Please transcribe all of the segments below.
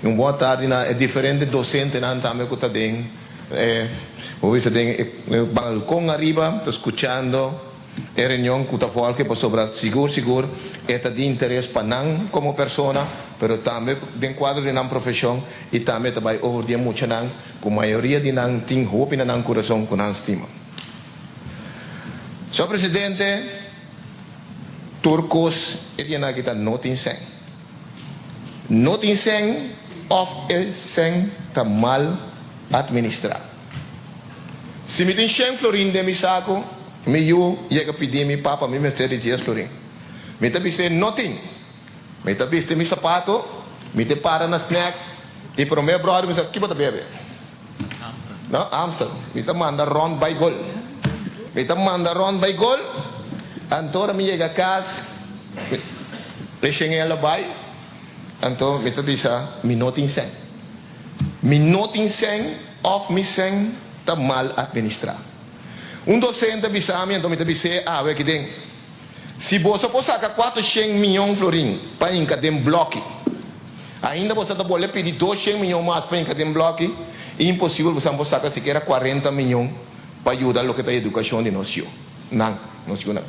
I un bon atardi na e diferente dosentenan tambe ku ta den e, bo bisa den e balkon ariba ta skuchando e reunion ku ta volge pasobra sigur sigur e ta di interes pa nan komo persona pero tambe den kuadro di nan profeshon i tambe ta bai over di e muchanan ku mayoria di nan tin hopi na nan kurason ku nan stima. Señor Presidente, tur kos e dianan aki ta no tin sèn. No tin sèn òf e sèn ta mal atministrá. Si mi tin shen florin den mi saku, mi yu yega pidi mi, Papa, mi mester di dies florin. Mi ta bis'é, No tin. Mi ta bisti mi sapato, mi ta para na snack i promé bròder mi sa, Ki bo ta bebe? No, Amstel. Mi ta manda rònt bai gol. Mi ta manda rònt bai gol, anto ora mi yega kas, e shen el a bai, anto mi ta bisa, Mi no tin sèn. Mi no tin sèn òf mi sèn ta mal atministrá. Un dosente a bisa mi, anto mi ta bis'é awe aki den, Si boso por saka 400 miyon florin pa hinka den blòki, ainda boso ta bolbe pidi 200 miyon mas pa hinka den blòki, imposibel boso por saka sikiera 40 miyon pa yuda loke ta edukashon di nos yunan, nos yunan.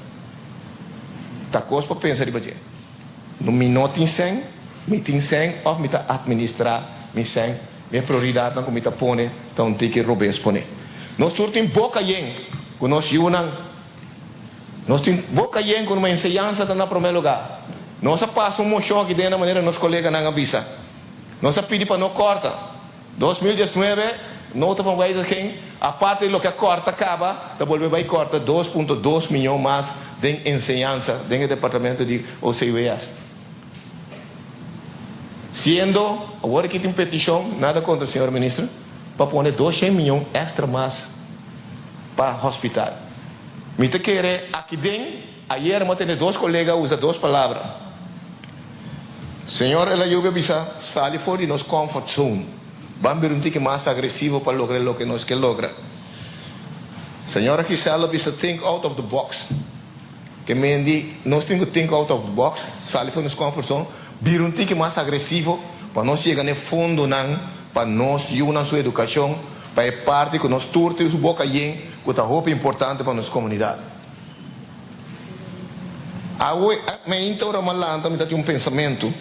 Ta kos pa pensa riba dje. Mi no tin sèn, mi tin sèn òf mi ta atministrá mi sèn, mi prioridatnan ku mi ta pone ta un tiki robes pone. Nos tur tin boka yen ku nos yunan. Nos tin boka yen ku numa enseñansa ta na promé lugá. Nos a pasa un moshon aki den na manera nos koleganan a bisa. Nos a pidi pa no kòrta. 2019, Nota van wijziging, aparte di loke a kòrta kaba, ta bolbe bai kòrta 2.2 miyon mas den enseñansa den e departamento di OCWS. Siendo, awor aki tin petishon, nada kontra señor minister, pa pone 200 miyon èkstra mas pa hospital. Mi ta kere aki den, ayer mi a tende dos kolega usa dos palabra. Señor Elayub a bisa, sali for di nos comfort zone. Ban bira un tiki mas agresivo pa logra loke nos ke logra. Señora Giselle a bisa, think out of the box. Ke men di, nos tin ku think out of the box, sali for di nos comfort zone, bira un tiki mas agresivo pa nos yega na e fondonan pa nos yunan su edukashon, pa e parti ku nos tur tin su boka yen ku ta hopi importante pa nos komunidat. Awe meinta ora mi a lanta mi ta tin un pensamentu,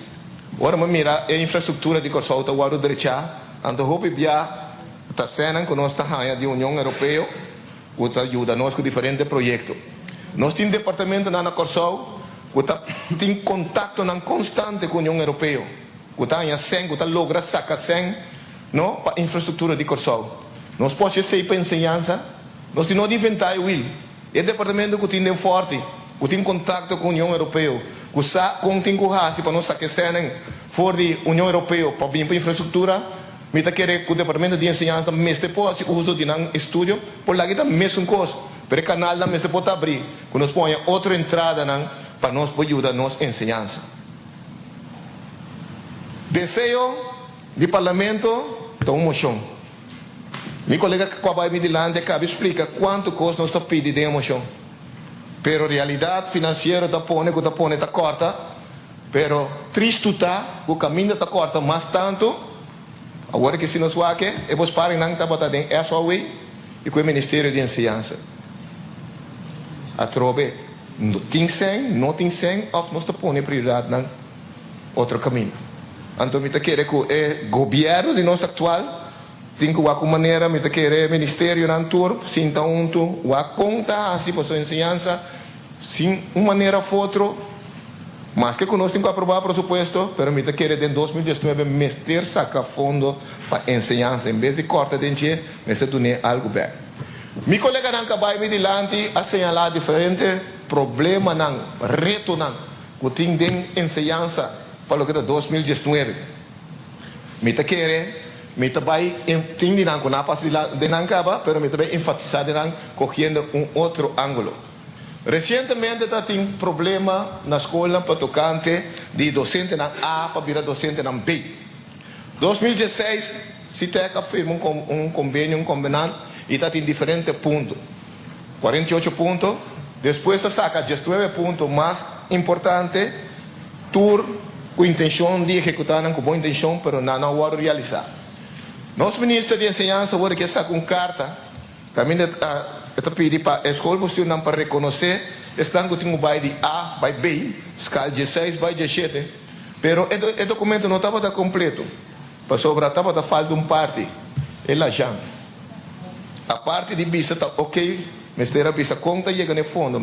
ora mi a mira e infrastruktura di Kòrsou ta wòrdu drechá, anto hopi bia ta sènan ku nos ta haña di Union Europeo ku ta yuda nos ku diferente proyekto. Nos tin departamentonan na Kòrsou ku ta tin kontaktonan konstante ku Union Europeo, ku ta haña sèn, ku ta logra saka sèn No pa infrastruktura di Kòrsou. Nos por hasi esei pa enseñansa. Nos tin no di inventá e wil. E departamento ku tin den Fòrti, ku tin kontakto ku Union Europeo, ku sa kon tin ku hasi pa nos saka e sènan for di Union Europeo pa bin pa infrastruktura, mi ta kere ku departamento di enseñansa mester por hasi uso di nan estudio. Por laki ta mesun kos, pero e kanalnan mester por ta abrí ku nos por haña otro entradanan pa nos por yuda nos enseñansa. Deseo. Di Parlamento ta un mocion. Mi colega cu a bay mi dilanti a cabi splica cuanto cos nos ta pidi den e mocion. Pero realidad financiero ta pone cu ta pone ta corta, pero tristu ta cu caminda ta corta mas tanto. Awor aki si nos wak e bosparingnan tabata den SOW y cu e Ministerio di Enseñansa. Atrobe tin cen, no tin cen of nos ta pone prioridadnan otro caminda. Anto mi ta kere cu e gobierno di nos actual tin cu wak un manera, mi ta kere e ministerionan tur sinta hunto wak con ta haci pasobra enseñansa sin un manera of otro, maske cu nos tin cu aproba presupuesto, pero mi ta kere den 2019 mester saca fondo pa enseñansa en bes di corta den dje mester dun'e algo bek. Mi coleganan cu a bay mi dilanti a señala diferente problemanan, retonan ku tin den enseñansa pa loke ta 2019. Mi ta kere, mi ta bai tin di nan ku nan a pasa den nan kaba, pero mi ta bai enfatisá den nan kohiendo un otro ángulo. Resientemente ta tin problema na skolnan pa tokante di dosentenan A pa bira dosentenan B. 2016 Sitek a firma un kombenio, un kombenant, i ta tin diferente punto. 48 punto, despues a saca 19 punto mas importante, tur ku intenshon di ehekutá nan ku bon intenshon pero nan no a wòrdu realisá. Nos minister di enseñansa wòrdu ke saka un karta kaminda e ta pidi pa e skolbestuurnan pa rekonosé esnan ku tin ku bai di A bai B, skal dieseis bai diesshete, pero e dokumento no tabata kompleto pasobra tabata falta un parti, e lajan. Aparte di bisa ta ok, mester a bisa kon ta yega na e fondo.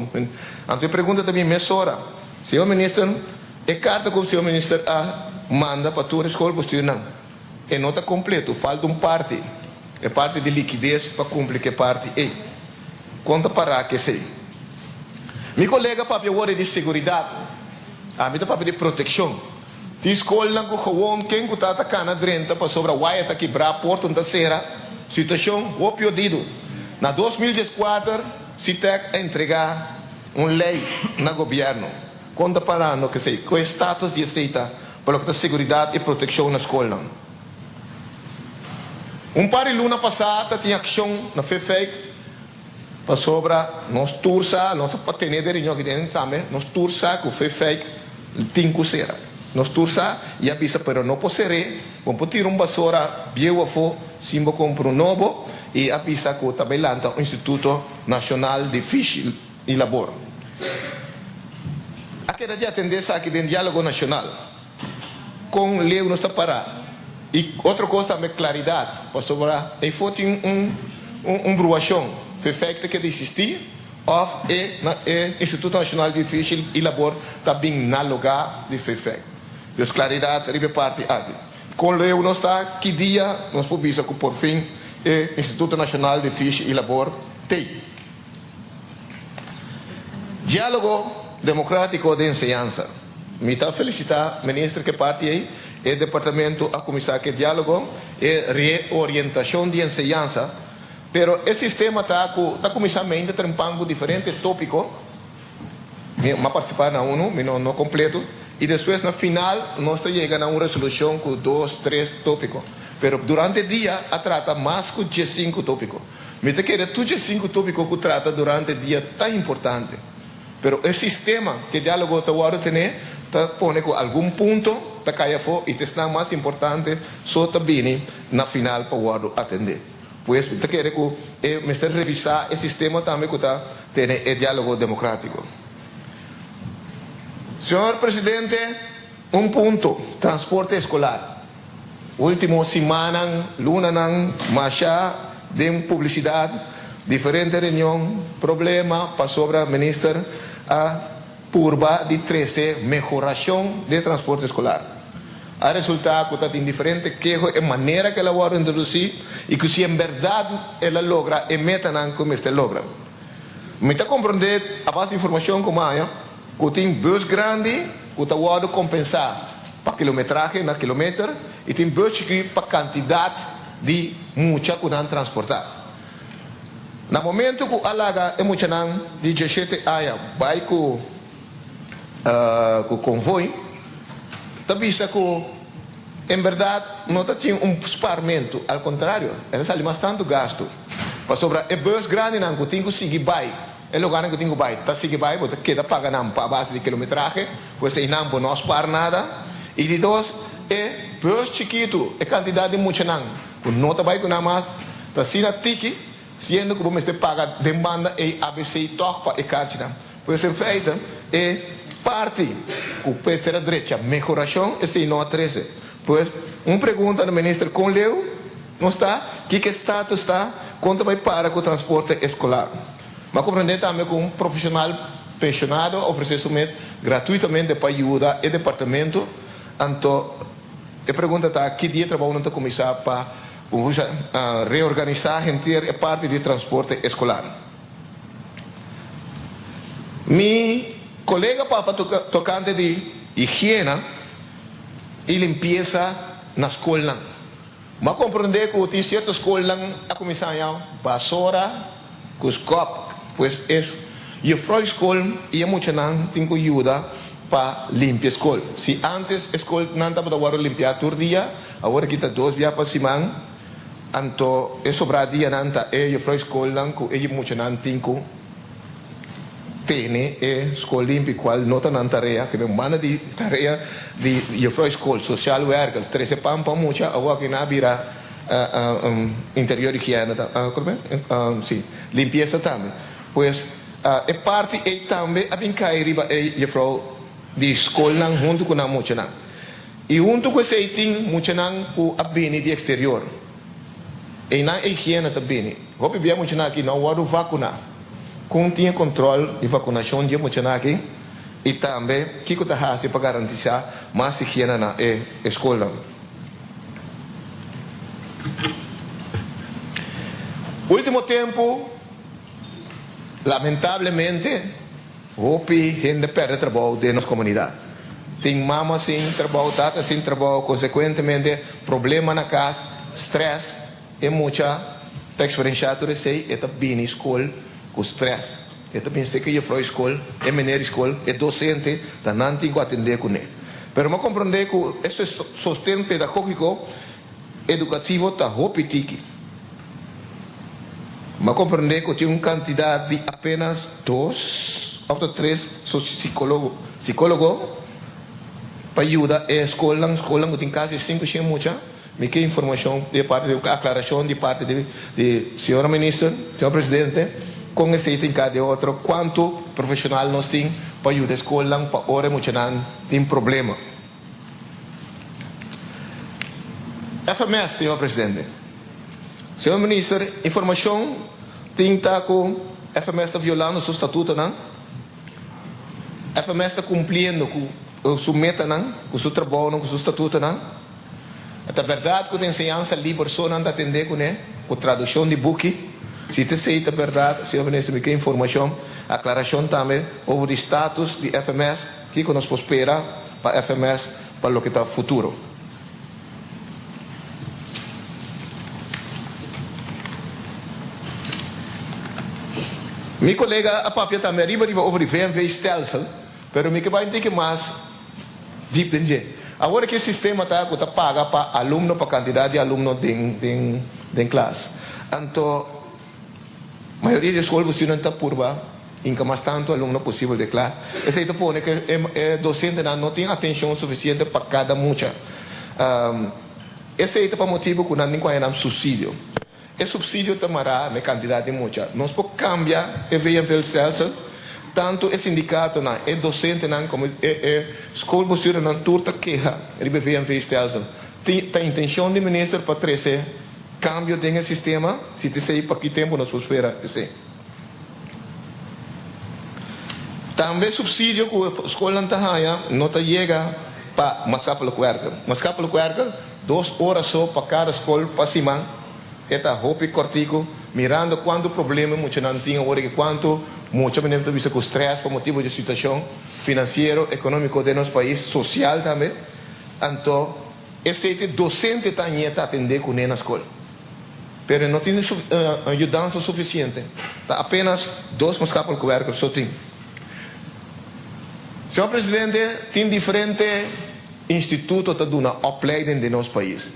Anto e pregunta ta bin mesora, Señor Minister, e karta ku Señor Minister a manda pa tur e skolbestuurnan, e no ta kompleto, falta un parti, e parti di likides pa kumpli ku e parti ei. Kon ta pará ku esei? Mi kolega papia awor di seguridat, ami ta papia di protekshon. Tin skolnan ku gewon ken ku ta ta kana drenta pasobra waya ta kibrá, porta no ta sera. Situashon hopi odido. Na 2014 Sitec a entregá un lei na gobièrnu. Kon ta parando ku esei? Ku e status di esei ta pa loke ta seguridat i protekshon na skolnan? Un par di luna pasá ta tin akshon na Fefijk pasobra nos tur sa, nos a tene den reunion aki den tambe, nos tur sa ku Fefijk tin ku sera. Nos tur sa i a bisa pero no por ser'é, bo por tira un basora bieu afó sin bo kumpra un nobo i a bisa ku ta bai lanta un Instituto Nashonal di Fish i Labor. A keda di atendé esaki den Diálogo Nashonal. Kon leu nos ta pará. I otro kos tambe klaridat, pasobra ei for tin un un bruashon, Fefec ta keda eksistí òf e e Instituto Nashonal di Fishi i Labor ta bin na lugá di Fefec. Dus klaridat riba e parti aki. Kon leu nos ta, ki dia nos por bisa ku por fin e Instituto Nashonal di Fishi i Labor t'ei. Diálogo demokratiko den enseñansa. Mi ta felisitá minister ku e parti ei. E departamento a kuminsá ku e diálogo, e reorientashon di enseñansa. Pero e sistema ta ku ta kuminsá mente trempan ku diferente tópiko. Mi a partisipá na unu, mi no no kompleto. I despues na final nos ta yega na un resolushon ku dos, tres tópiko. Pero durante e dia a trata mas ku diesinku tópiko. Mi ta kere tur dje sinku tópiko ku trata durante dia ta importante, pero e sistema ku e diálogo ta wòrdu tené ta pone ku algun punto ta kai afó i ta esnan mas importante so ta bini na final pa wòrdu atendé. Pues mi ta kere ku e mester revisá e sistema tambe ku ta tene e diálogo demokrátiko. Señor Presidente, un punto, transporte eskolar. Ultimo simannan, lunanan, masha den publisidat, diferente reunion, problema pasobra minister a purba di trese mehorashon den transporte eskolar. A resulta ku ta tin diferente keho e manera ku el a wòrdu introdusí i ku si en bèrdat el a logra e metanan ku mester logra. Mi ta komprondé a base di informashon ku mi a haña ku tin bus grandi ku ta wòrdu kompensá pa kilometrahe na kilometer i tin bus chikí pa kantidat di mucha ku nan transportá. Na momentu ku a laga e muchanan di diesshete aña bai ku ku konvoi, ta bisa ku en bèrdat no ta tin un sparmentu, al kontrario, e ta sali mas tantu gastu, pasobra e bus grandinan ku tin ku sigui bai E lugarnan ku tin ku bai ta sigui bai, bo ta keda paga nan pa base di kilometrahe, pues einan bo no spar nada. I di dos, e bus chikitu, e kantidat di muchanan ku no ta bai ku nan mas ta asina tiki, siendo ku bo mester paga den banda ei abc tòg pa e karchinan. Pues en feite e parti ku mester a drecha mehorashon esei no a trese. Pues un pregunta na minister kon leu nos ta, kiko e status ta, kon ta bai para ku transporte eskolar. Mi a komprendé tambe ku un profeshonal penshonado a ofresé su mes gratuitamente pa yuda e departamento. Anto e pregunta ta ki dia e trabounan ta kuminsá pa reorganisá henter e parti di transporte eskolar. Mi kolega papia tokante di higiena i limpiesa na skolnan. Mi a komprendé ku tin sierto skolnan a kuminsá haña basora ku skòp. Pues e yefrou skol i e muchanan tin ku yuda pa limpia skol. Si ántes e skolnan tabata wòrdu limpiá tur dia, awor aki ta dos bia pa siman. Anto e sobrá dianan ta e yefrou skolnan ku e muchanan tin ku. tene e skol limpi kual no ta nan tarea, ke men banda di tarea di juffrouw skol, sociaal werker, trese pan pa mucha, awor aki nan a bira interior higiene si, limpiesa tambe. Pues e parti ei tambe a bin kai riba e juffrouw di skolnan huntu ku nan muchanan. I huntu ku esei tin muchanan ku a bini di eksterior. Einan e higiena ta bini. Hopi bia muchanan aki no a wòrdu vakuná. Kon tin e kontròl di vakunashon di e muchanan aki? I tambe kiko ta hasi pa garantisá mas higiena na e skolnan? Último tempu, lamentablemente, Hopi hende perde trabou den nos komunidat. Tin mama sin trabou, tata sin trabou, konsekuentemente problema na kas, strès. E mucha ta eksperenshá tur esei, e ta bini skol ku strès. E ta bin seka jefrou di skol, e meneer di skol, e dosente, ta nan tin ku atendé kuné. Pero mi a komprondé ku e sosten pedagógiko edukativo ta hopi tiki. Mi a komprendé ku tin un kantidat di apenas dos òf ta tres sikólogo pa yuda e skolnan, skolnan ku tin kasi 500 mucha. Mi ke informashon di e parti di un aklarashon di parti di señora minister, señor presidente, kon esei tin ka di otro, kuantu profeshonal nos tin pa yuda e skolnan pa ora e muchanan tin problema. FMS, señor presidente. Señor Minister, informacion tin ta cu FMS ta violando su statutonan. FMS ta cumpliendo cu su metanan, cu su trabounan, cu su statutonan. Ta berdad cu ta enseñansa liber so nan ta atende cune, cu traduccion di buki. Si ta esey ta berdad, señor Minister, mi ke informacion, aclaracion tambe over di status di FMS, kico nos por spera pa FMS pa loke ta futuro. Mi kolega a papia tambe ariba riba over di VNV stelsel, pero mi ke bai un tiki mas dip den dje. Awor ki e sistema ta ku ta paga pa alumno pa kantidat di alumno den den den klas. Anto mayoria di e skol bestuurnan ta purba hinka mas tantu alumno posibel den klas. Esei ta pone ku e dosentenan no tin atenshon sufisiente pa kada mucha. Esei ta pa motibu ku nan tin ku haña nan supsidio. E supsidio ta mará na e kantidat di mucha. Nos por kambia e VNVL-stelsel, tantu e sindikatonan, e dosentenan komo e skolbestuurdernan tur ta keha riba e VNV-stelsel. Tin ta intenshon di minister pa trese kambio den e sistema? Si ta esei, pa ki tempu nos por spera esei? Tambe supsidio ku skolnan ta haña no ta yega pa maatschappelijk werker. Maatschappelijk werker, dos ora so pa kada skol pa siman. E ta hopi kòrtiku, mirando kuantu problema e muchanan tin awor i kuantu mucha manera ta bisa ku strès pa motibu di e situashon finansiero, ekonómiko den nos pais, sosial tambe. Anto esei ta e dosente ta hañ'é ta atendé kuné na skol. Pero e no tin yudansa sufisiente. Ta apenas dos maatschappelijk werker so tin. Señor Presidente, tin diferente instituto ta duna opleiding den nos pais.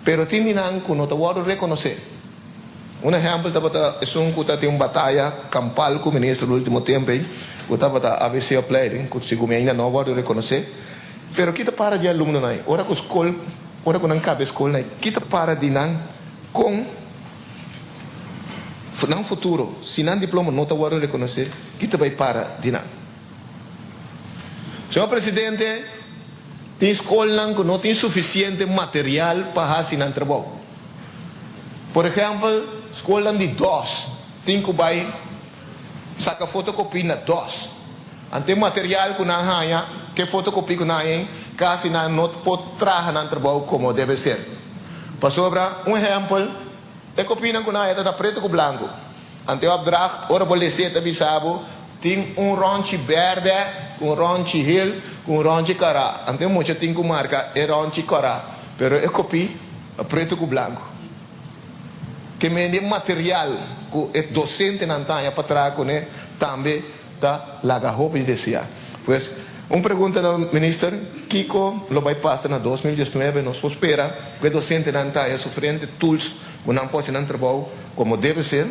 Pero tin di nan ku no ta wòrdu rekonosé. Un ehèmpel tabata esun ku ta tin un bataya kampal ku minister ultimo tempu ei, ku tabata ABC Opleiding, ku segun mi ainda no a wòrdu rekonosé. Pero ki ta para di e alumnonan ei? Ora ku skol. Ora ku nan kaba e skolnan, ki ta para di nan kon nan futuro? Si nan diploma no ta wòrdu rekonosé, ki ta bai para di nan? Señor Presidente, tin skolnan ku no tin sufisiente material pa hasi nan trabou. Por ehèmpel, skolnan di dos tin ku bai saka fotokopí na dos. Ante material ku nan haña, ke fotokopí ku nan haña ei, kasi nan no por traha nan trabou komo debe ser. Pasobra, un ehèmpel, e kopínan ku nan haña ta ta pretu ku blanku. Ante opdracht, ora bo les'é ta bisa bo, tin un rònchi bèrdè, ku un rònchi hel, ku un rònchi kòrá. Ante mucha tin ku marka e rònchi kòrá, pero e kopí ta pretu ku blanku. Ke mende material ku e dosentenan ta haña pa traha kuné tambe ta laga hopi di deseá. Pues, un pregunta na Minister, kiko lo bai pasa na 2019? Nos por spera ku e dosentenan ta haña sufriente tools ku nan por hasi nan trabou komo debe ser?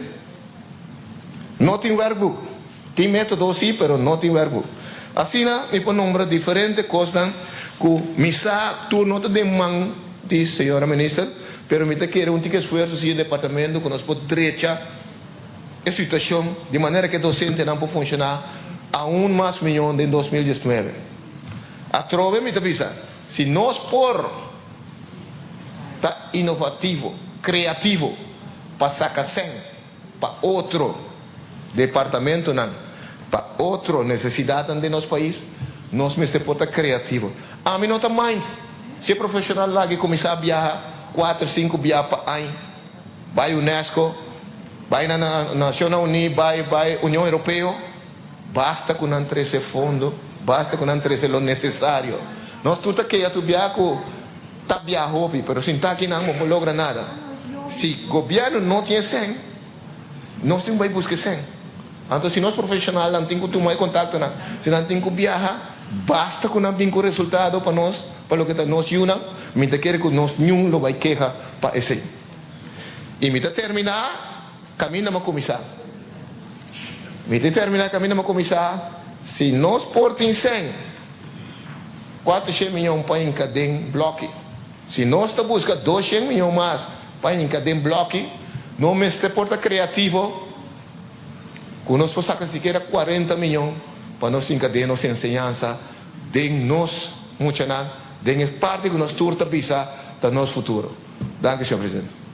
No tin werkboek. Tin método sí, pero no tin werkboek. Asina mi por nombra diferente kosnan ku mi sa tur no ta den man di señora minister, pero mi ta kere un tiki esfuerso si e departamento ku nos por drecha e situashon di manera ku e dosentenan por funshoná aun mas mihó den 2019. Atrobe mi ta bisa, si nos por ta inovativo, kreativo pa saka sèn pa otro departamentonan, pa otro nesesidatnan den nos pais, nos mester por ta kreativo. Ami no ta mind si e profeshonal lag'e kuminsá biaha kuater, sinku biaha pa aña, bai UNESCO, bai na Nashonnan Uní, bai bai Union Europeo, basta ku nan trese fondo, basta ku nan trese lo nesesario. Nos tur ta kea tur biaha ku ta biaha hopi, pero sin ta akinan bo por logra nada. Si gobièrnu no tin e sèn, nos tin ku bai buska e sèn. Anto si nos profeshonalnan tin ku tuma e kontaktonan, si nan tin ku biaha, basta ku nan bin ku resultado pa nos, pa loke ta nos yunan, mi ta kere ku nos niun lo bai keha pa esei. I mi ta terminá kaminda mi a kuminsá. Mi ta terminá kaminda mi a kuminsá, si nos por tin sèn, 400 miyon pa hinka den blòki. Si nos ta buska 200 miyon mas pa hinka den blòki, no mester por ta kreativo ku nos por saka sikiera 40 miyon pa nos hinka den nos enseñansa, den nos muchanan, den e parti ku nos tur ta bisa ta nos futuro. Danki, señor presidente.